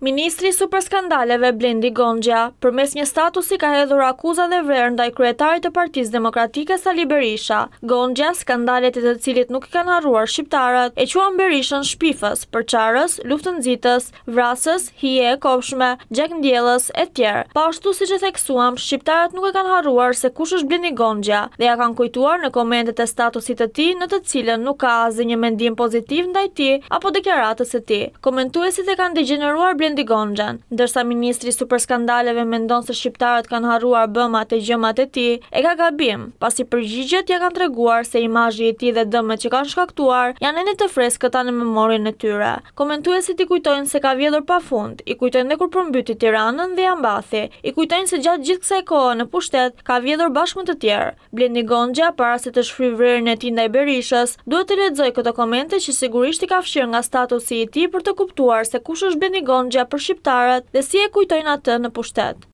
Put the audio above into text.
Ministri i Superskandaleve Blendi Gonxhja, përmes një statusi ka hedhur akuza dhe vrer ndaj kryetarit të Partisë Demokratike Sali Berisha. Gonxhja, skandalet e të cilit nuk i kanë harruar shqiptarët, e quan Berishën shpifës, përçarës, luftënxitës, vrasës, hije e kobshme, gjakndjellës, etj. Po ashtu siç e theksuam, shqiptarët nuk e kanë harruar se kush është Blendi Gonxhja dhe ia kanë kujtuar në komentet e statusit të tij në të cilën nuk ka as dhe një mendim pozitiv ndaj tij apo deklaratës së tij. Komentuesit e kanë degjeneruar Blendi Gonxhen. Ndërsa ministri i superskandaleve mendon se shqiptarët kanë harruar bëmat e gjëmat e tij, e ka gabim, pasi përgjigjet ia kanë treguar se imazhi i tij dhe dëmet që kanë shkaktuar janë ende të freskëta në memorien e tyre. Komentuesit i kujtojnë se ka vjedhur pa fund, i kujtojnë dhe kur përmbyti Tiranën dhe ia mbathi, i kujtojnë se gjatë gjithë kësaj kohe në pushtet ka vjedhur bashkë me të tjerë. Blendi Gonxhja, para se të shfryjë vrerin e tij ndaj Berishës, duhet të lexojë këto komente që sigurisht i ka fshirë nga statusi i tij për të kuptuar se kush është Blendi Gonxhja për shqiptarët dhe si e kujtojnë atë në pushtet.